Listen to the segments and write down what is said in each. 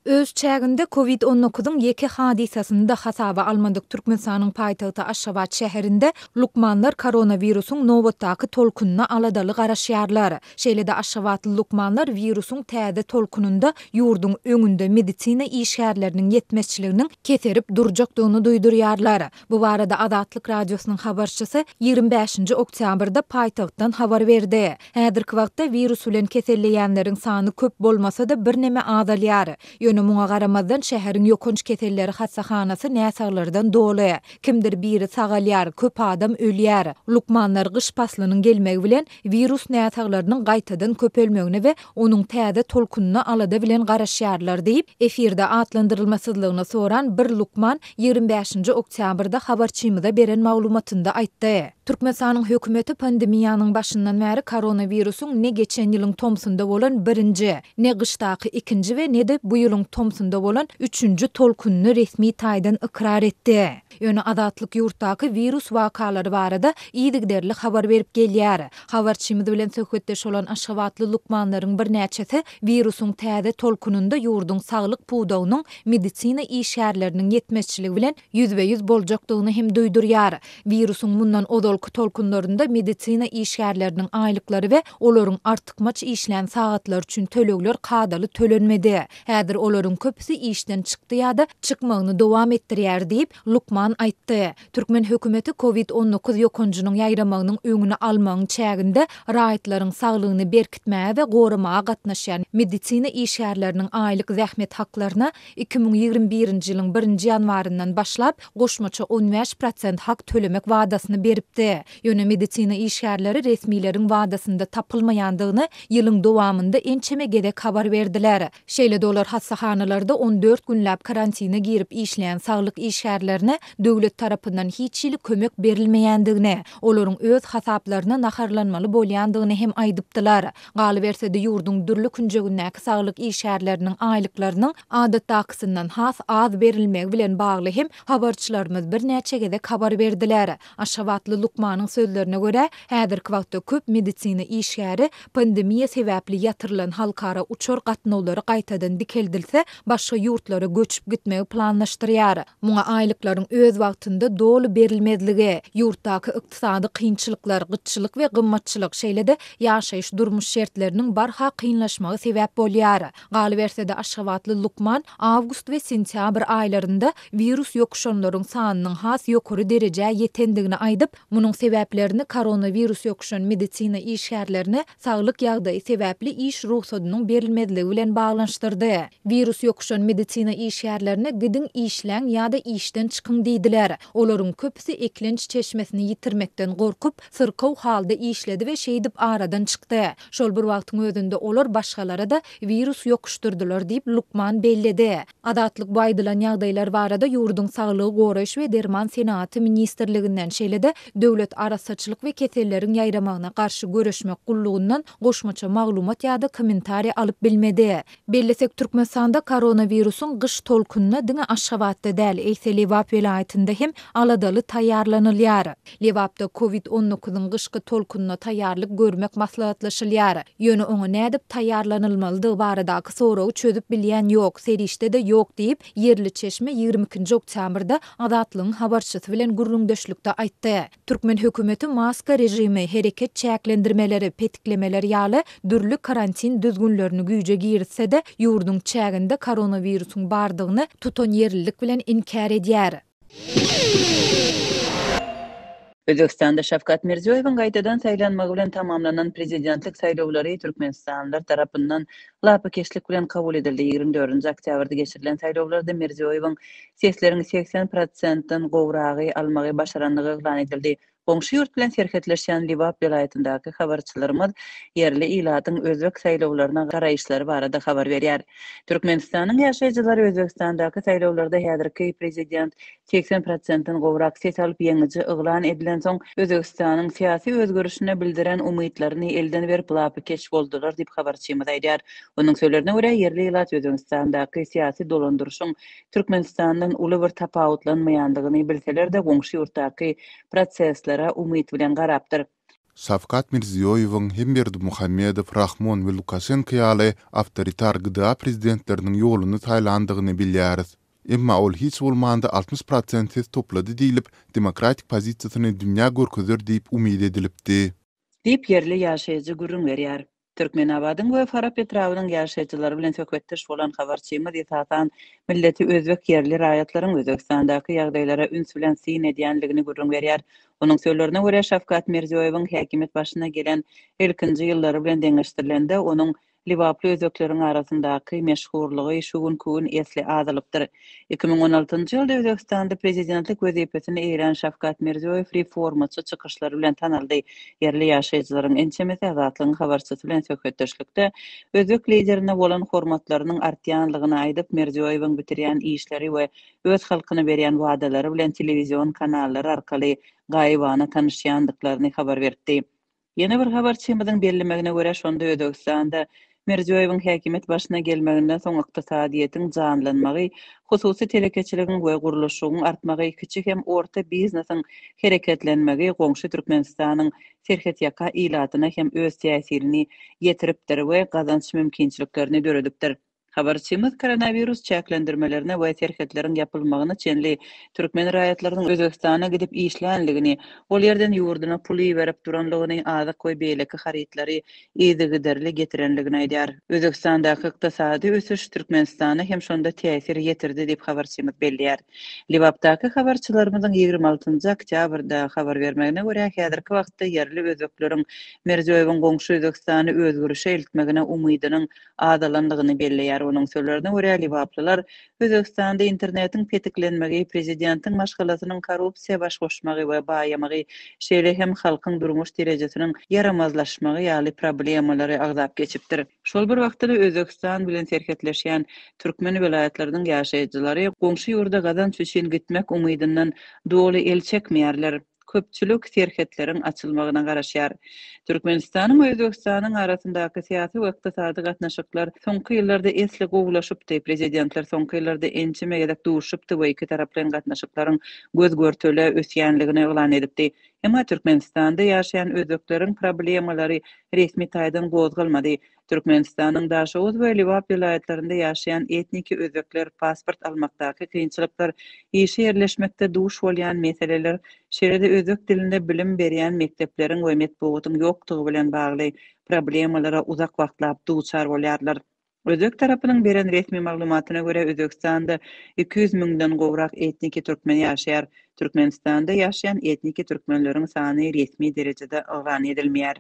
Öz çäginde Covid on dokuzyň ýeke hadysasyny-da hasaba almadyk Türkmenistanyň paýtagty Aşgabat şäherinde lukmanlar koronawirusyň nobatdaky tolkunyna aladaly garaşýarlar. Şeýle-de aşgabatly lukmanlar wirusyň täze tolkunynda ýurduň öňünde medisina işgärleriniň ýetmezçiliginiň keserip durjakdygyny duýdurýarlar. Bu barada Azatlyk Radiosynyň habarçysy 25-nji oktýabrda paýtagtdan habar berdi. Häzirki wagtda wirus bilen keselleýänleriň sany köp bolmasa-da birneme azalýar. Ýöne muňa garamazdan şäheriň ýokanç keselleri hassahanasy näsaglardan doly. Kimdir biri sagalýar, köp adam ölýär. Lukmanlar gyş paslynyň gelmegi bilen wirus näsaglarynyň gaýtadan köpelmegine we onuň täze tolkunyna alada bilen garaşýarlar diýip, efirde atlandyrylmasyzlygyny soran bir lukman 25-nji oktýabrda habarçymyza beren maglumatynda aýtdy. Türkmenistanyň hökümeti pandemiýanyň başyndan bäri koronawirusyň ne geçen ýylyň tomsunda bolan birinji, ne gyşdaky ikinji we ne-de bu ýylyň tomsunda bolan üçünji tolkunyny resmi taýdan ykrar etdi. Ýöne Azatlyk ýurtdaky wirus wakalary barada yzygiderli habar berip gelýär. Habarçymyz bilen söhbetdeş bolan aşgabatly lukmanlaryň birnäçesi wirusyň täze tolkunynda ýurduň saglyk pudagynyň medisina işgärleriniň ýetmezçiligi bilen ýüzbe-ýüz boljakdygyny hem duýdurýar. Wirusyň mundan ozalky tolkunlarynda medisina işgärleriniň aýlyklary we olaryň artykmaç işlän sagatlary üçin tölegler kadaly tölenmedi. Häzir olaryň köpüsi işden çykdy ýa-da çykmagyny dowam etdirýär diýip, lukman aýtdy. Türkmen hökümeti Covid 19 ýokanjynyň ýaýramagynyň öňüni almagyň çäginde raýatlaryň saglygyny berkitmäge we goramaga gatnaşýan medisina işgärleriniň aýlyk zähmet haklaryna 2021-nji ýylyň birinji ýanwaryndan başlap goşmaça 15 prosent hak tölemek wadasyny beripdi. Ýöne medisina işgärleri resmileriň wadasynda tapylmaýandygyny ýylyň dowamynda ençeme gezek habar berdiler. Şeýle-de olar hassahanalarda 14 günläp karantine girip işleýän saglyk işgärlerine döwlet tarapyndan hiç hili kömek berilmeýändigini, olaryň öz hasaplaryna naharlanmaly bolýandygyny hem aýdypdylar. Galyberse-de, ýurduň dürli künjegindäki saglyk işgärleriniň aýlyklarynyň adatdakysyndan has az berilmegi bilen bagly hem habarçylarymyz birnäçe gezek habar berdiler. Aşgabatly lukmanyň sözlerine görä, häzirki wagtda köp medisina işgäri pandemiýa sebäpli ýatyrylan halkara uçar gatnawlary gaýtadan dikeldilse, başga ýurtlara göçüp gitmegi planlaşdyrýar. Muňa aýlyklaryň öz wagtynda doly berilmezligi, ýurtdaky ykdysady kynçylyklar, gytçylyk we gymmatçylyk, şeýle-de ýaşaýyş-durmuş şertleriniň barha kynlaşmagy sebäp bolýar. Galyberse-de, aşgabatly lukman awgust we sentýabr aýlarynda wirus ýokuşanlaryň sanynyň has ýokary derejä ýetendigini aýdyp, munuň sebäplerini koronawirus ýokuşan medisina işgärlerine saglyk ýagdaýy sebäpli iş rugsadynyň berilmezligi bilen baglanyşdyrdy. Wirus ýokuşan medisina işgärlerine gidiň işläň ýa-da işden çykyň diýdiler. Olaryň köpüsi eklenç çeşmesini ýitirmekden gorkup, syrkaw halda işledi we şeýdip aradan çykdy. Şol bir wagtyň özünde olar başgalara-da wirus ýokuşdyrdylar diýip, lukman belledi. Azatlyk bu aýdylan ýagdaýlar barada ýurduň Saglygy goraýyş we derman senagaty ministrliginden, şeýle-de Döwlet arassaçylyk we keselleriň ýaýramagyna garşy göreşmek gullugyndan goşmaça maglumat ýa-da kommentariý alyp bilmedi. Bellesek, Türkmenistanda koronawirusyň gyş tolkunyna diňe Aşgabatda däl, eýse Lebap welaýatynda hem aladaly taýýarlanylýar. Lebapda Covid 19-yň gyşky tolkunyna taýýarlyk görmek maslahatlaşylýar. Ýöne oňa nädip taýýarlanylmalydygy baradaky soragy çözüp bilýän ýok, serişde-de ýok diýip, ýerli çeşme 22-nji oktýabrda Azatlygyň habarçysy bilen gürrüňdeşlikde aýtdy. Türkmen hökümeti maska režimi, hereket çäklendirmeleri, petiklemeler ýaly dürli karantin düzgünlerini güýje girizse-de, ýurduň çäginde koronawirusyň bardygyny tutanýerlilik bilen inkär edýär. Özbegistanda Şawkat Mirziýoýewiň gaýtadan saýlanmagy bilen tamamlanan prezidentlik saýlawlary türkmenistanlylar tarapyndan lapykeçlik bilen kabul edildi. 24-nji oktýabrda geçirilen saýlawlarda Mirziýoýewiň sesleriň 80 prosentden gowragy almagy başarandygy yglan edildi. Goňşy ýurt bilen serhetleşýän Lebap welaýatyndaky habarçylarymyz ýerli ilatyň özbek saýlawlaryna garaýyşlary barada habar berýär. Türkmenistanyň ýaşaýjylary Özbegistandaky saýlawlarda häzirki prezident 80 prosentden gowrak ses alyp ýeňiji yglan edilensoň, Özbegistanyň syýasy özgerişine bildiren umytlaryny elden berip lapykeç boldular diýip habarçymyz aýdýar. Onuň sözlerine görä, ýerli ilat Özbegistandaky syýasy dolandyryşyň Türkmenistandan uly bir tapawutlanmaýandygyny bilseler-de, goňşy ýurtdaky proseslere umyt bilen garapdyr. Şawkat Mirziýoýewiň hem Berdimuhamedow, Rahmon we Lukaşenko ýaly awtoritar GDA prezidentleriniň ýoluny saýlandygyny bilýäris. Emma ol hiç bolmanda 60 prosent ses toplady diýlip, demokratik pozisiýasyny dünýä görkezer diýip umyt edilipdi. Diýip, ýerli ýaşaýjy gürrüň berýär. Türkmenabadyň we Farap etrabynyň ýaşaýjylary bilen söhbetdeş bolan habarçymyz esasan milleti özbek ýerli raýatlaryň Özbegistandaky ýagdaýlara üns bilen syn edýänligini gürrüň berýär. Onuň sözlerine görä, Şawkat Mirziýoýewiň häkimiýet başyna gelen ilkinji ýyllary bilen deňeşdirilende, onuň Lebaply özbekleriň arasyndaky meşhurlygy şu günki gün esli azalypdyr. 2016-njy ýylda Özbegistanda prezidentlik wezipesini eýelän Şawkat Mirziýoýew reformaçy çykyşlary bilen tanaldy. Ýerli ýaşaýjylaryň ençemesi Azatlygyň habarçysy bilen söhbetdeşlikde özbek liderine bolan hormatlarynyň artýanlygyny aýdyp, Mirziýoýewiň bitirýän işleri we öz halkyna berýän wadalary bilen telewizion kanallary arkaly gaýybana tanyşýandyklaryny habar beripdi. Ýene bir habarçymyzyň bellemegine görä, şonda Özbegistanda Mirziýoýewiň häkimiýet başyna gelmeginden soň ykdysadyýetiň janlanmagy, hususy telekeçiligiň we gurluşygyň artmagy, kiçi hem orta biznesiň hereketlenmegi goňşy Türkmenistanyň serhetýaka ilatyna hem öz täsirini ýetiripdir we gazanç mümkinçiliklerini döredipdir. Habarçymyz koronawirus çäklendirmelerine we serhetleriň ýapylmagyna çenli türkmen raýatlarynyň Özbegistana gidip işlänligini, ol ýerden ýurduna pul iberip duranlygyny, azyk we beýleki harytlary yzygiderli getirenligini aýdýar. Özbegistandaky ykdysady ösüş Türkmenistana hem şonda täsir ýetirdi diýip habarçymyz belleýär. Lebapdaky habarçylarymyzyň 26-njy oktýabrda habar bermegine görä, häzirki wagtda ýerli özbekleriň Mirziýoýewiň goňşy Özbegistany özgerişe eltmegine umydynyň azalandygyny belleýär. Onuň sözlerine görä, lebaplylar Özbegistanda internetiň petiklenmegi, prezidentiň maşgalasynyň korrupsiýa baş goşmagy we baýamagy, şeýle hem halkyň durmuş derejesiniň ýaramazlaşmagy ýaly problemalary agzap geçipdir. Şol bir wagtda-da Özbegistan bilen serhetleşýän türkmen welaýatlarynyň ýaşaýjylary goňşy ýurda gazanç üçin gitmek umydyndan doly el çekmeýärler. Köpçülik serhetleriň açylmagyna garaşýar. Türkmenistanyň we Özbegistanyň arasyndaky syýasy we ykdysady gatnaşyklar soňky ýyllarda esli gowulaşypdy. Prezidentler soňky ýyllarda ençeme gezek duşupdy we ikitaraplaýyn gatnaşyklaryň göz-görtele ösýänligini yglan edipdi. Emma Türkmenistanda ýaşaýan özbekleriň problemalary resmi taýdan gozgalmady. Türkmenistanyň Daşoguz we Lebap welaýatlarynda ýaşaýan etniki özbekler pasport almakdaky kynçylyklar, işe ýerleşmekde duş bolýan meseleler, şeýle-de özbek dilinde bilim berýän mekdepleriň we metbugatyň ýokdugy bilen bagly problemalara uzak wagtlap duçar bolýarlar. Özbek tarapynyň beren resmi maglumatyna görä, Özbegistanda 200 müňden gowrak etniki türkmen ýaşaýar. Türkmenistanda ýaşaýan etniki türkmenleriň sany resmi derejede yglan edilmeýär.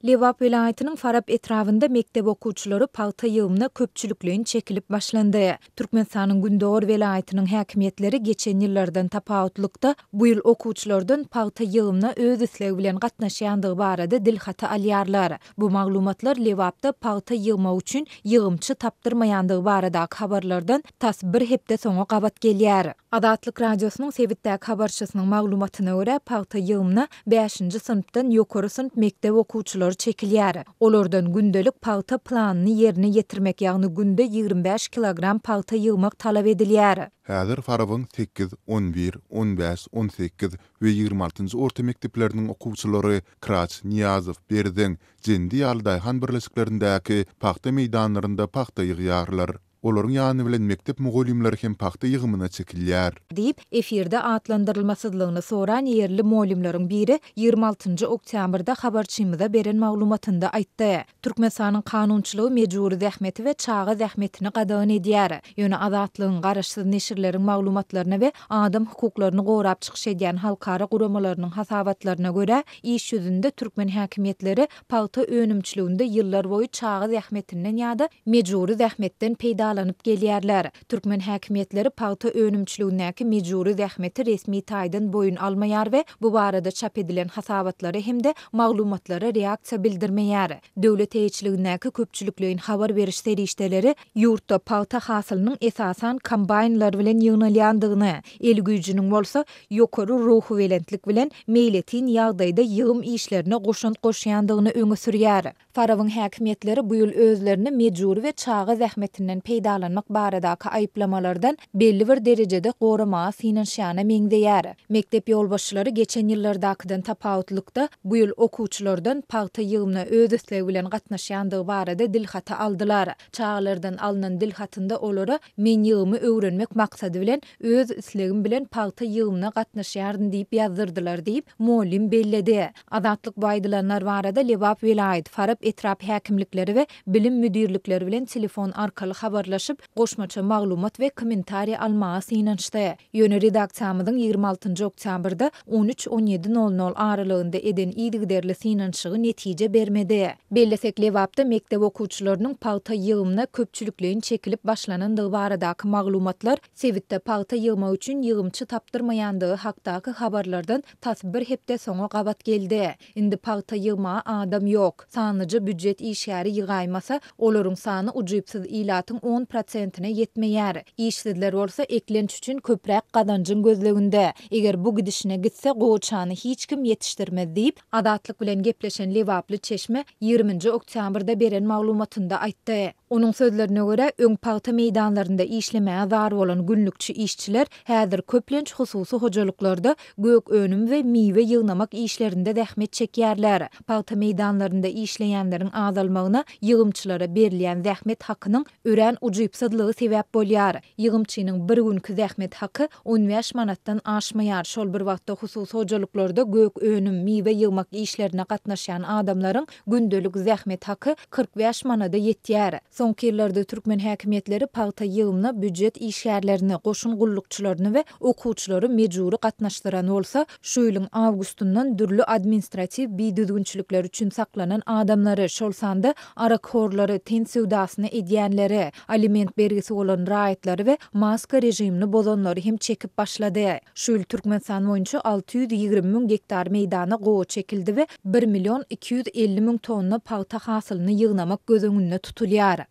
Lebap welaýatynyň Farap etrabynda mekdep okuwçylary pagta ýygymyna köpçülikleýin çekilip başlandy. Türkmenistanyň gündogar welaýatynyň häkimiýetleri geçen ýyllardan tapawutlykda, bu ýyl okuwçylardan pagta ýygymyna öz islegi bilen gatnaşýandygy barada dilhaty alýarlar. Bu maglumatlar Lebapda pagta ýygmak üçin ýygymçy tapdyrmaýandygy baradaky habarlardan tas bir hepde soňa gabat gelýär. Azatlyk Radiosynyň sebitdäki habarçysynyň maglumatyna görä, pagta ýygymyna bäşinji synpdan ýokary synp mekdep okuwçylary çekilýär. Olardan gündelik pagta planyny ýerine ýetirmek, ýagny günde 25 kilogram pagta ýygmak talap edilýär. Häzir Farabyň sekiz, on bir, on bäş, on sekiz we 26-njy orta mekdepleriniň okuwçylary Kraç, Nyýazow, Berzeň, Jendi ýaly daýhan birleşiklerindäki pagta meýdanlarynda pagta ýygýarlar. Olaryň ýany bilen mekdep mugallymlary hem pagta ýygymyna çekilýär. Diýip, efirde atlandyrylmasyzlygyny soran ýerli mugallymlaryň biri 26-njy oktýabrda habarçymyza beren maglumatynda aýtdy. Türkmenistanyň kanunçylygy mejbury zähmeti we çaga zähmetini gadagan edýär. Ýöne Azatlygyň, garaşsyz neşirleriň maglumatlaryna we adam hukuklaryny gorap çykyş edýän halkara guramalarynyň hasabatlaryna görä, iş ýüzünde türkmen häkimiýetleri pagta önümçiliginde ýyllar boýy çaga zähmetinden ýa-da mejbury zähmetden peýdalanyp gelýärler. Türkmen häkimiýetleri pagta önümçiligindäki mejbury zähmeti resmi taýdan boýun almaýar we bu barada çap edilen hasabatlara hem-de maglumatlara reaksiýa bildirmeýär. Döwlet eýeçiligindäki köpçülikleýin habar beriş serişdeleri ýurtda pagta hasylynyň esasan kombaýnlar bilen ýygnalýandygyny, el güýjüniň bolsa ýokary ruhubelentlik bilen meýletin ýagdaýda ýygym işlerine goşant goşýandygyny öňe sürýär. Farabyň häkimiýetleri bu ýyl özlerini mejbury we çaga zähmetinden peýdalanyp. peýdalanmak baradaky aýyplamalardan belli bir derejede goramaga synanyşýana meňzeýär. Mekdep ýolbaşçylary geçen ýyllardakydan tapawutlykda, bu ýyl okuwçylardan pagta ýygymyna öz islegi bilen gatnaşýandygy barada dilhaty aldylar. Çagalardan alnan dilhatynda olara Men ýygymy öwrenmek maksady bilen öz islegim bilen pagta ýygymyna gatnaşýaryn diýip ýazdyrdylar diýip, mugallym belledi. Azatlyk bu aýdylanlar barada Lebap welaýat, Farap etrap häkimlikleri we bilim müdirlikleri bilen telefon arkaly habarlaşyp, goşmaça maglumat we kommentariý almaga synanyşdy. Ýöne redaksiýamyzyň 26 oktýabrda on üç, on ýedi nol nol aralygynda eden yzygiderli synanyşygy netije bermedi. Bellesek, Lebapda mekdep okuwçylarynyň pagta ýygymyna köpçülikleýin çekilip başlanandygy baradaky maglumatlar sebitde pagta ýygmak üçin ýygymçy tapdyrmaýandygy hakdaky habarlardan tas bir hepde soňa gabat geldi. Indi pagta ýygmaga adam ýok. Sanlyja býujet işgäri ýygaýmasa, olaryň sany ujypsyz ilatyň on prosentine ýetmeýär. Işsizler bolsa eklenç üçin köpräk gazanjyň gözleginde. Eger bu gidişine gitse, gowaçany hiç kim ýetişdirmez diýip, Azatlyk bilen gepleşen lebaply çeşme ýigriminji oktýabrda beren maglumatynda aýtdy. Onuň sözlerine görä, öň pagta meýdanlarynda işlemäge zar bolan günlükçi işçiler häzir köplenç hususy hojalyklarda gök önüm we miwe ýygnamak işlerinde zähmet çekýärler. Pagta meýdanlarynda işleýänleriň azalmagyna ýygymçylara berilýän zähmet hakynyň örän ujypsyzlygy sebäp bolýar. Ýygymçynyň bir günki zähmet haky 15 manatdan aşmaýar, şol bir wagtda hususy hojalyklarda gök önüm, miwe ýygmak işlerine gatnaşýan adamlaryň gündelik zähmet haky 45 manada ýetýär. Soňky ýyllarda türkmen häkimiýetleri pagta ýygymyna býujet işgärlerini, goşun gullukçylaryny we okuwçylary mejbury gatnaşdyran bolsa, şu ýylyň awgustyndan dürli administratiw bidüzgünçilikler üçin saklanan adamlary, şol sanda arakhorlary, ten söwdasyny edýänleri, aliment bergisi bolan raýatlary we maska režimini bozanlary hem çekip başlady. Şu ýyl Türkmenistan boýunça 620 müň gektar meýdana gowaça ekildi we bir million 250 müň tonna pagta hasylyny ýygnamak göz öňünde tutulýar.